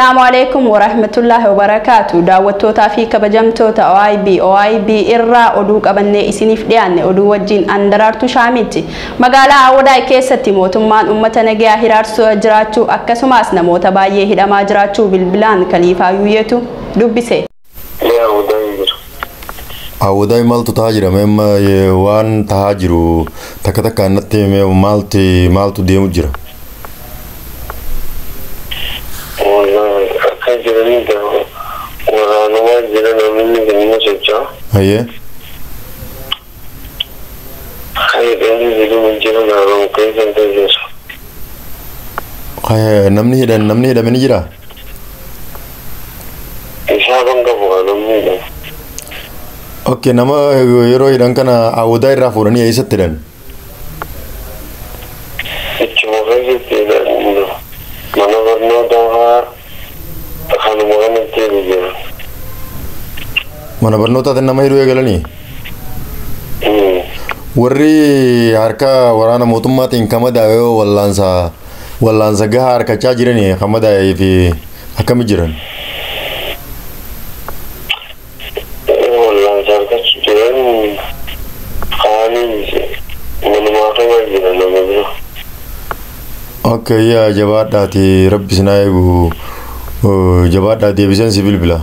Assalaamu alaikum warahmatullahi wabarakaatu. Daawwattootaa fi kabajamtoota OIB OIB irraa oduu qabannee isiniif dhiyaanne oduu wajjin Andaraartuu Shaamitti. Magaalaa Awwadaay keessatti mootummaan uummata nagayaa hiraarsuu jiraachuu akkasumas namoota baay'ee hidhamaa jiraachuu bilbilaan Kaliifaa Yuuyeetu dubbise. Awwadaay maaltu tahaa jira? Waan tahaa jiru takka takkaan natti maaltu deemu jira? Hayyee. Namni hidhame ni jiraa? Okay, nama yeroo hidhan kana Awwadaa irraa fuudhanii eessatti hidhan? Mana barnootaa kanuma kanatti jira. Mana barnootaatiin nama hidhuu eegalanii? Warri harka waraana mootummaatiin kan madaa'e yoo wallaansa gahaa harkachaa jiranii kan madaa'ee fi akkami jiran? Wallaansa harkachuu jiran kaanii manumaa kana jira nama bira. Okay, yaa jabaadhaati rabbi sinaa eegu jabaadhaa deebiseen si bilbila.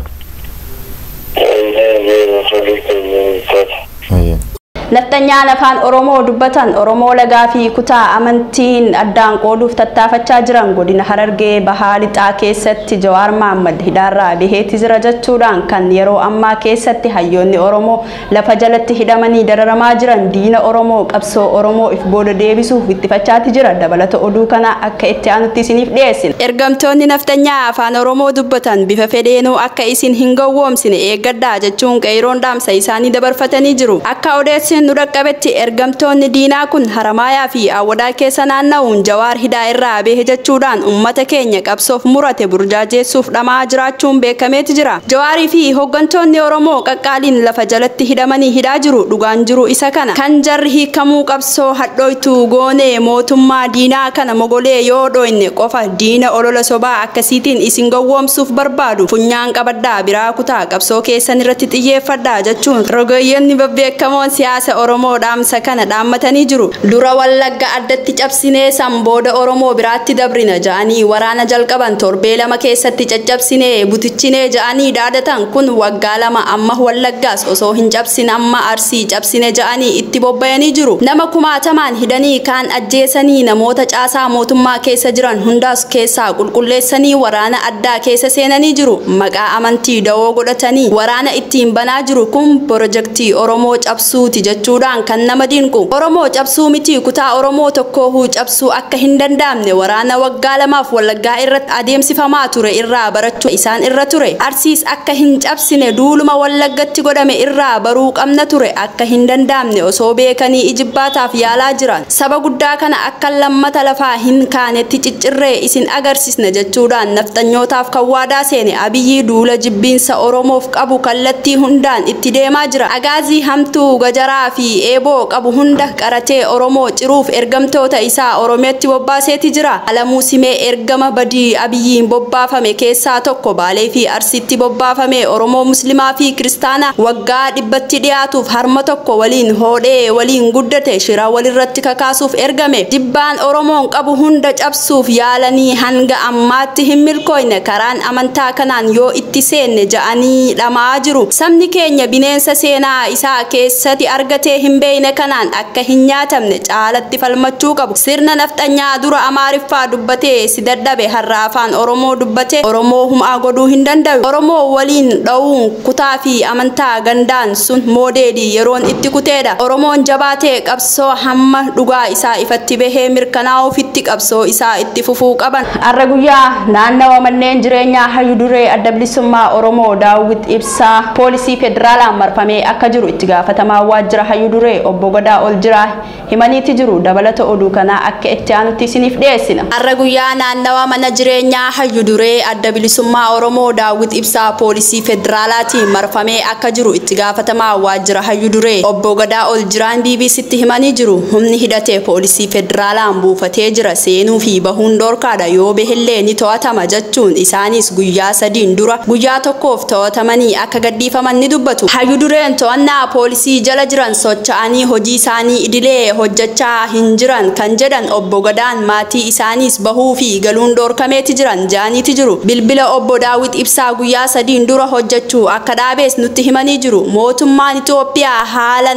Nafxanyaan afaan Oromoo dubbatan Oromoo lagaa fi kutaa amantiin addaan qooduuf tattaafachaa jiran godina Harargee Bahaa Lixaa keessatti Jawaar Mahaammad hidhaarraa baheeti jira jechuudhaan kan yeroo ammaa keessatti hayyoonni Oromoo lafa jalatti hidhamanii dararamaa jiran diina Oromoo qabsoo Oromoo if booda deebisuuf ittifachaati jira. Dabalata oduu kana akka itti aanutti isiniif dhiyeessina. Ergamtoonni nafxanyaa afaan Oromoo dubbatan bifa fedheenuu akka isin hin gowwoomsine eeggadhaa jechuun qeeroon dhaamsa isaanii dabarfatanii jiru. Akka odeessin nu dhaqqabetti ergamtoonni diinaa kun Haramaayaa fi Awwadaa keessa naanna'uun Jawaar hidhaa irraa bahe jechuudhaan uummata keenya qabsoof murate burjaajeessuuf dhamaa jiraachuun beekameeti jira. Jawaarii fi hooggantoonni Oromoo qaqqaaliin lafa jalatti hidhamanii hidhaa jiru. Dhugaan jiru isa kana. Kan jarri hiikamuu qabsoo hadhooytu goonee mootummaa diinaa kana mogolee yoo dhoyne qofa diina olola sobaa akkasiitiin isin gowwoomsuuf barbaadu funyaan qabaddaa biraa kutaa qabsoo keessan irratti xiyyeeffadhaa jechuun rogeeyyoonni babbeekamoon siyaasa Oromoo dhaamsa kana dhaammatanii jiru. Dura Wallagga addatti cabsinee san booda Oromoo biraatti dabrina ja'anii waraana jalqaban torbee 2 keessatti caccabsinee butichinee ja'anii dhaadatan kun waggaa 2 amma Wallaggaas osoo hin cabsin amma Arsii cabsine ja'anii itti bobba'anii jiru. Nama kumaatamaan hidhanii kaan ajjeesanii namoota caasaa mootummaa keessa jiran hundaas keessaa qulqulleessanii waraana addaa keessa seenanii jiru. Maqaa amantii dawoo godhatanii waraana ittiin banaa jiru kun pirojektii Oromoo cabsuuti jechuudhaan kan nama dinqu. Oromoo cabsuu miti kutaa Oromoo tokkoohuu cabsuu akka hin danda'amne waraana waggaa 2 Wallaggaa irratti adeemsifamaa ture irraa barachuu isaan irra ture. Arsiis akka hin cabsine duuluma Wallaggatti godhame irraa baruu qabna ture akka hin danda'amne osoo beekanii ijibbaataaf yaalaa jiran. Saba guddaa kana akka lammata lafaa hin kaanetti ciccirree isin agarsiisna jechuudhaan nafxanyootaaf kan waadaa seene Abiyyi duula jibbiinsa Oromoof qabu kallattii hundaan itti deemaa jira. Agaazii hamtuu gajaraa fi eeboo qabu hunda qaratee Oromoo ciruuf ergamtoota isaa Oromiyatti bobbaaseeti jira. Alamuu Simee ergama badii Abiyyiin bobbaafame keessaa tokko Baalee fi Arsiitti bobbaafame Oromoo Muslimaa fi Kiristaanaa waggaa 100tti dhiyaatuuf harma tokko waliin hoodhee waliin guddate shira walirratti kakaasuuf ergame. Jibbaan Oromoon qabu hunda cabsuuf yaalanii hanga ammaatti hin milkooyne karaan amantaa kanaan yoo itti seenne ja'anii dhamaa jiru. Sabni keenya bineensa seenaa isaa keessatti argatee hin beekne kanaan akka hin nyaatamne caalatti falmachuu qabu. Sirna nafxanyaa dura Amaariffaa dubbatee si dadhabe har'a afaan Oromoo dubbatee Oromoo humaa godhuu hin danda'u. Oromoo waliin dha'uun kutaa fi amantaa gandaan sun moodeelii yeroon itti kuteedha. Oromoon jabaatee qabsoo hamma dhugaa isaa ifatti bahee mirkanaa'uufitti qabsoo isaa itti fufuu qaban. Har'a guyyaa naannawa manneen jireenyaa hayyuu duree adda bilisummaa Oromoo Daawwit Ibsaa poolisii federaalaan marfamee akka jiru itti gaafatamaa waajjira Hayyuu Duree obbo Gadaa Oljiraa himaniiti jiru. Dabalata oduu kanaa akka itti aanutti isiniif dhiyeessina. Har'a guyyaa naannawa mana jireenyaa Hayyuu Duree Adda Bilisummaa Oromoo Daawit Ibsaa poolisii federaalaatiin marfamee akka jiru itti gaafatamaa waajjira Hayyuu Duree obbo Gadaa Oljiraan BBCtti himanii jiru. Humni hidhatee poolisii federaalaan buufatee jira, seenuu fi bahuun dhorkaadha, yoo bahellee ni to'atama jechuun isaanis guyyaa sadiin dura guyyaa tokkoof to'atamanii akka gadhiifaman ni dubbatu. Hayyuu Dureen to'annaa poolisii jala jiran socho'anii hojii isaanii idilee hojjechaa hin jiran kan jedhan obbo Gadaan maatii isaaniis bahuu fi galuun dhorkameeti jiran jedhaniiti jiru. Bilbila obbo Daawit Ibsaa guyyaa sadiin dura hojjechuu akka dhaabees nutti himanii jiru. Mootummaan Itoophiyaa haala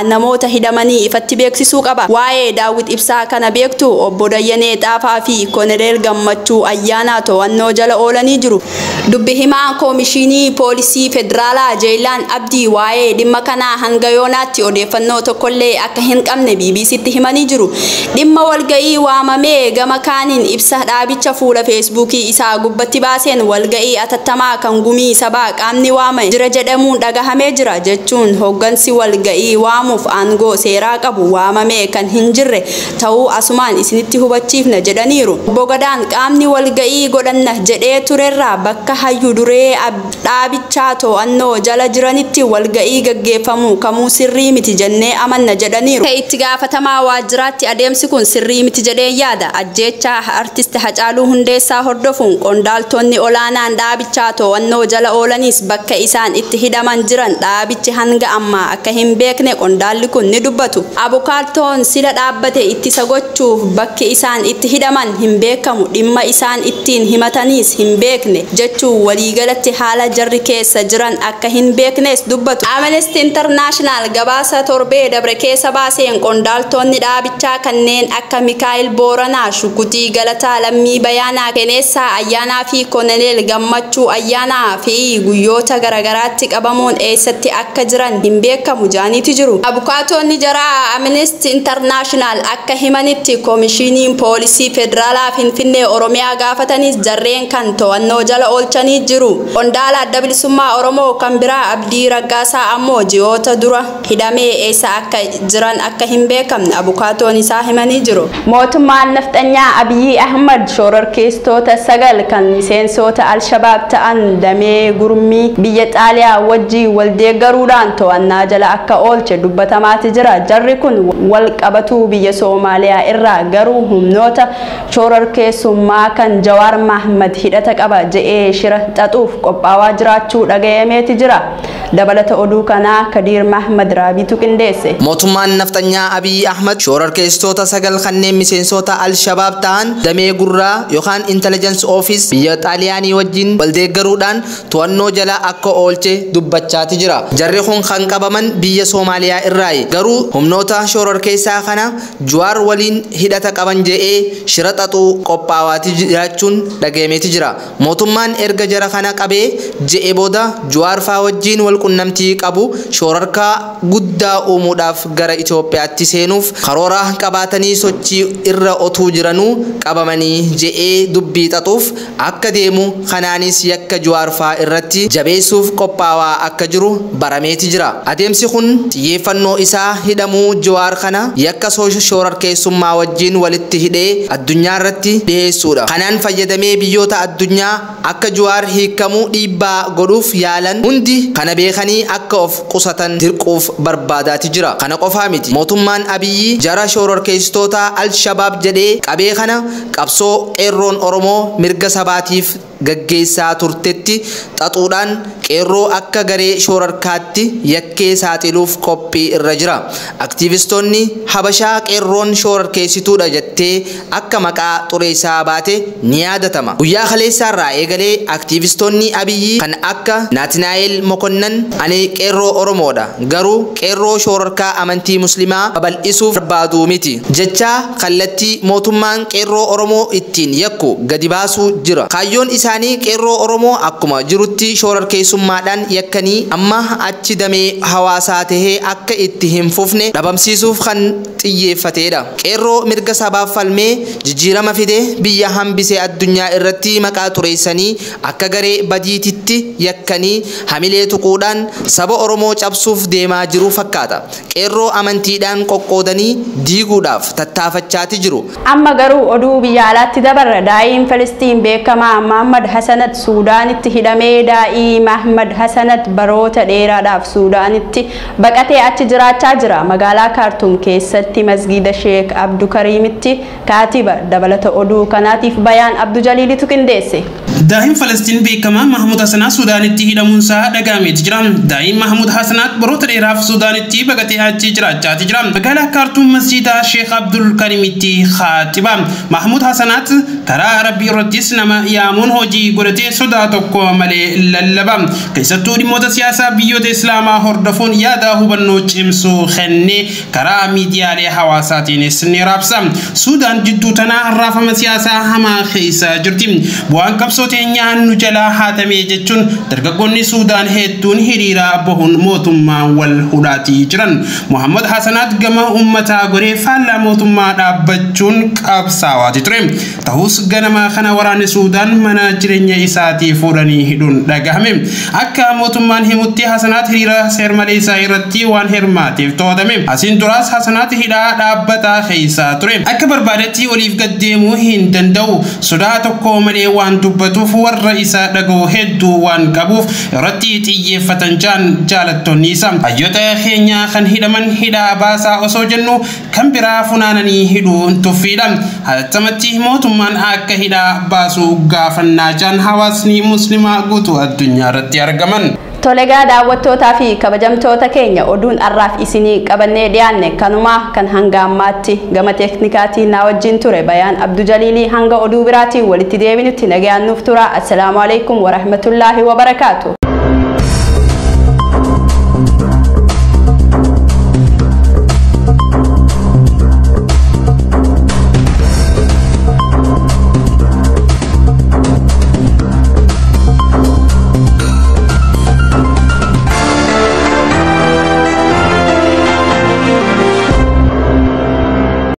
namoota hidhamanii ifatti beeksisuu qaba. Waa'ee Daawit Ibsaa kana beektu obbo Dayyanee Xaafaa fi Koloneel Gammachuu Ayyaanaa to'annoo jala oolanii jiru. Dubbi himaan Koomishinii Poolisii Federaalaa Jeelaan Abdii waa'ee dhimma kanaa hanga yoonaatti odeeffannoo tokkollee akka hin qabne BBCtti himanii jiru. Dhimma walga'ii waamamee gama kaaniin ibsa dhaabicha fuula Feesbuukii isaa gubbatti baaseen walga'ii atattamaa kan gumii sabaa qaamni waame jira jedhamuun dhagahamee jira jechuun hoggansi walga'ii waamuuf aangoo seeraa qabu waamamee kan hin jirre ta'uu asumaan isinitti hubachiifna jedhaniiru. Obbo Gadaan qaamni walga'ii godhanna jedhee turerraa bakka Hayyuu Duree dhaabichaa to'annoo jala jiranitti walga'ii gaggeeffamu kamuu sirrii miti jennee amanna jedhaniiru. Itti gaafatamaa waajjiraatti adeemsi kun sirrii miti jedhee yaada. Ajjeechaa artist Hacaaluu Hundeessaa hordofuun qondaaltonni olaanaan dhaabichaa to'annoo jala oolanis bakka isaan itti hidhaman jiran dhaabichi hanga ammaa akka hin beekne qondaalli kun ni dubbatu. Abukaattoon sila dhaabbate ittisa gochuuf bakki isaan itti hidhaman hin beekamu, dhimma isaan ittiin himataniis hin beekne jechuun waliigalatti haala jarri keessa jiran akka hin beeknes dubbatu. Amnesty International gabaasa torbee dabre keessa baaseen qondaaltonni dhaabichaa kanneen akka Mikaa'el Booranaa, Shukutii Galataa, Lammii Bayaanaa, Keneessaa Ayyaanaa fi Koloneel Gammachuu Ayyaanaa fi guyyoota garaagaraatti qabamuun eessatti akka jiran hin beekamu jedhaniiti jiru. Abukaatonni jaraa Amnesty International akka himanitti Koomishiniin Poolisii Federaalaa Finfinnee Oromiyaa gaafatanis jarreen kan to'annoo jala oolchanii jiru. Qondaala Adda Bilisummaa Oromoo kan biraa Abdii Raggaasaa ammoo ji'oota dura hidhamee eessa akka jiran akka hin beekamne abukaatoon isaa himanii jiru. Mootummaan nafxanyaa Abiyyi Ahmad shororkeessitoota 9 kan miseensota Alshabaab ta'an damee gurmii biyya Xaaliyaa wajjin wal deeggaruudhaan to'annaa jala akka oolche dubbatamaati jira. Jarri kun wal qabatuu biyya Soomaaliyaa irraa garuu humnoota shororkeessummaa kan Jawaar Mahmad hidhata qaba je'ee shira xaxuuf qophaawaa jiraachuu dhagayameeti jira. Dabalata oduu kanaa Kadiir Mahmad Raabiitu qindeesse. Mootummaan nafxanyaa Abiyyi Ahmad shororkeessitoota 9 kanneen miseensota Alshabaab ta'an damee gurraa yookaan intelligence office biyya Xaaliyaanii wajjin waldeeggaruudhaan to'annoo jala akka oolche dubbachaati jira. Jarri kun kan qabaman biyya Soomaaliyaa irraayi. Garuu humnoota shororkeessaa kana Jawaar waliin hidhata qaban je'ee shira xaxuu qophaawaati jiraachuun dhagayameeti jira. Mootummaan erga jara kana qabee je'e booda Jawaar faa wajjin wal qunnamtii qabu shororkaa guddaa uumuudhaaf gara Itoophiyaatti seenuuf karoora qabaatanii sochii irra otuu jiranuu qabamanii je'ee dubbii xaxuuf akka deemu kanaanis yakka Jawaar faa irratti jabeessuuf qophaawaa akka jiru barameeti jira. Adeemsi kun xiyyeeffannoo isaa hidhamuu Jawaar kana yakka shororkeessummaa wajjin walitti hidhee addunyaa irratti dhiyeessuudha. Kanaan fayyadamee biyyoota addunyaa akka Jawaar hiikamuu dhiibbaa godhuuf yaalan hundi kana beekanii akka of qusatan dirquuf barbaadaati jira. Kana qofaa miti. Mootummaan Abiyyi jara shororkeessitoota Alshabaab jedhee qabee kana qabsoo qeerroon Oromoo mirga sabaatiif gaggeessaa turtetti xaxuudhaan qeerroo akka garee shororkaatti yakkee saaxiluuf qophii irra jira. Aktiivistoonni Habashaa qeerroon shororkeessituudha jettee akka maqaa xureessaa baate ni yaadatama. Guyyaa kaleessaarraa eegalee aktiivistoonni Abiyyi kan akka Naatinaa'el Mokonnan ani qeerroo Oromoodha, garuu qeerroo shororkaa amantii Muslimaa babal'isuuf barbaadu miti jechaa kallattii mootummaan qeerroo Oromoo ittiin yakku gadi baasuu jira. Kaayyoon isaanii isaanii qeerroo Oromoo akkuma jirutti shororkeessummaadhaan yakkanii amma achi damee hawaasaa tahee akka itti hin fufne dhabamsiisuuf kan xiyyeeffatedha. Qeerroo mirga sabaaf falmee jijjiirama fide biyya hambisee addunyaa irratti maqaa xureessanii akka garee badiititti yakkanii hamilee tuquudhaan saba Oromoo cabsuuf deemaa jiru fakkaata. Qeerroo amantiidhaan qoqqoodanii diiguudhaaf tattaafachaati jiru. Amma garuu oduu biyya alaatti dabarra. Daa'iin Filistiin beekamaa Muhammad Hasanat Suudaanitti hidhamee. Daa'ii Muhammad Hasanat baroota dheeraadhaaf Suudaanitti baqatee achi jiraachaa jira. Magaalaa Kaartuum keessatti masgiida Sheek Abdu Kariimitti kaatiba. Dabalata oduu kanaatiif Bayaan Abdu Jaliilitu qindeesse. Daa'iin Falastiin beekamaa Mahmud Hasanaat Suudaanitti hidhamuunsaa dhagahameeti jira. Daa'iin Mahmud Hasanaat baroota dheeraaf Suudaanitti baqatee achi jiraachaa jira. Magaalaa Kaartuum masjiida Sheekh Abdul Karimitti khaatiba. Mahmud Hasanaat karaa Rabbii irrattis nama yaamuun hojii godhatee sodaa tokko malee lallaba. Keessattuu dhimmoota siyaasaa biyyoota Islaamaa hordofuun yaada hubannoo cimsuu kennee karaa miidiyaalee hawaasaatiinis ni raabsa. Suudaan jidduu tanaa raafama siyaasaa hamaa keessa jirti. Bu'aan qabsoo teenyaa nu jalaa haatamee jechuun dargaggoonni Suudaan hedduun hiriira bahuun mootummaa wal hudhaatii jiran. Muhammad Hasanaat gama uummataa goree faallaa mootummaa dhaabbachuun qabsaawaati ture. Ta'us ganama kana waraanni Suudaan mana jireenya isaatii fuudhanii hidhuun dhagahame. Akka mootummaan himutti Hasanaat hiriira seermaleessaa irratti waan hirmaateef to'atame. Asiin duraas Hasanaat hidhaa dhaabbataa keessa ture. Akka barbaadetti oliif gad deemuu hin danda'u. Sodaa tokko malee waan dubbatuuf warra isa dhaga'u hedduu waan qabuuf irratti xiyyeeffatan jaalattoonni isa. Hayyoota keenya kan hidhaman hidhaa baasaa osoo jennu kan biraa funaananii hidhuun tuffiidha. Hatattamatti mootummaan akka hidhaa baasu gaafannaa jaan hawaasni muslimaa guutuu addunyaa irratti argaman. Tolegaa daawwattootaa fi kabajamtoota keenya, oduun har'aaf isinii qabannee dhiyaanne kanuma. Kan hanga ammaatti gama teeknikaatiin na wajjin ture Bayaan Abdu Jaliilii. Hanga oduu biraatiin walitti deebinutti nagayaan nuuf tura. Assalaamu alaikum warahmatullaahi wabarakaatu.